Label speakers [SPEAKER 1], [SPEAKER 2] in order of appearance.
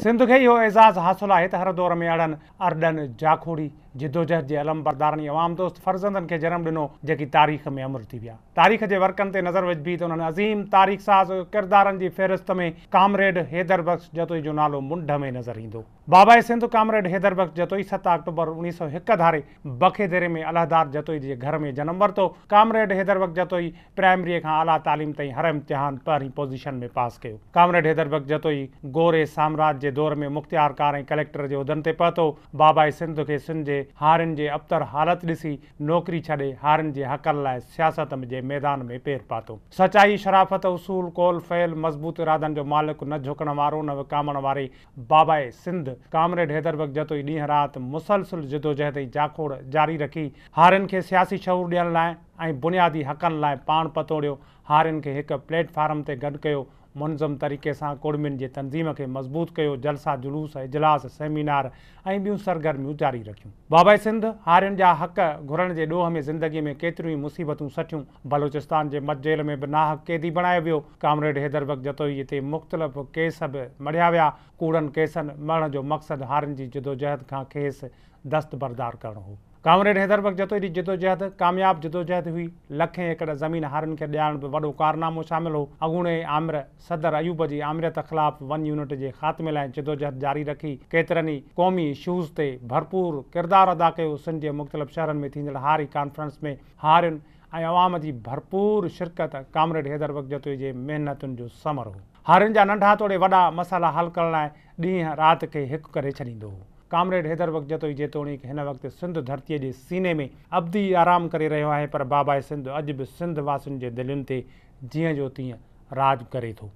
[SPEAKER 1] سنڌ کي اهو اعزاز حاصل آهي ته هر دور ۾ اهڙن ارڏن، جاکوڙي، جدوجهد جي علمبردارن ۽ عوام دوست فرزندن کي جنم ڏنو، جيڪي تاريخ ۾ امر ٿي ويا. تاريخ جي ورقن تي نظر وجهبي ته انهن عظيم تاريخ ساز ڪردارن جي فهرست ۾ ڪامريڊ حيدر بخش جتوئي جو نالو منڍ ۾ نظر ايندو. باباء سنڌ ڪامريڊ حيدر بخش جتوئي 7 آڪٽوبر 1901 ڌاري بکي ديري ۾ الهدار جتوئي جي گهر ۾ جنم ورتو. ڪامريڊ حيدر بخش جتوئي پرائمريء کان اعليٰ تعليم تائين هر امتحان پهرين پوزيشن ۾ پاس ڪيو. ڪامريڊ حيدر بخش جتوئي گوري سامراج جي دور ۾ مختيارڪار ۽ ڪليڪٽر جي عهدن تي پهتو. باباء سنڌ کي سنڌ جي هارين جي ابتر حالت ڏسي نوڪري ڇڏي هارين جي حقن لاء سياست جي ميدان ۾ پير پاتو. سچائي، شرافت، اصول، قول، فعل، مضبوط ارادن جو مالڪ، نه جهڪڻ وارو نه وڪامڻ واري باباء سنڌ ڪامريڊ حيدر بخش جتوئي ڏينهن رات مسلسل جدوجهد ۽ جاکوڙ جاري رکي هارين کي سياسي شعور ڏيڻ لاء ۽ بنيادي حقن لاء پاڻ پتوڙيو، هارين کي هڪ پليٽ فارم تي گڏ ڪيو، منظم طريقي سان ڪڙمين جي تنظيم کي مضبوط ڪيو، جلسا، جلوس، اجلاس، سيمينار ۽ ٻيون سرگرميون جاري رکيون. باباء سنڌ هارين جا حق گهرڻ جي ڏوهه ۾ زندگي ۾ ڪيتريون ئي مصيبتون سٺيون، بلوچستان جي مچ جيل ۾ به ناحق قيدي بڻايو ويو، ڪامريڊ حيدر بخش جتوئي تي مختلف ڪيس به مڙهيا ويا، ڪوڙن ڪيسن مڙهڻ جو مقصد هارين جي جدوجهد کان کيس دستبردار ڪرڻ هو. ڪامريڊ حيدر بخش جتوئي جي جدوجهد ڪامياب جدوجهد هئي. لکين ايڪڙ زمين هارين کي ڏيارڻ به وڏو ڪارنامو شامل هو. اڳوڻي آمر صدر ايوب جي آمريت خلاف ون يونٽ جي خاتمي لاء جدوجهد جاري رکي. ڪيترن ئي قومي اشوز تي ڀرپور ڪردار ادا ڪيو. سنڌ جي مختلف شهرن ۾ ٿيندڙ هاري ڪانفرنس ۾ هارين ۽ عوام جي ڀرپور شرڪت ڪامريڊ حيدر بخش جتوئي جي محنتن جو ثمر هو. هارين جا ننڍا توڙي وڏا مسئلا حل ڪرڻ لاء ڏينهن رات کي هڪ ڪري ڇڏيندو هو. ڪامريڊ حيدر بخش جتوئي جيتوڻيڪ هن وقت سنڌ ڌرتيء جي سيني ۾ ابدي آرام ڪري رهيو آهي پر باباء سنڌ اڄ به سنڌ واسين جي دلين تي جيئن جو تيئن راڄ ڪري ٿو.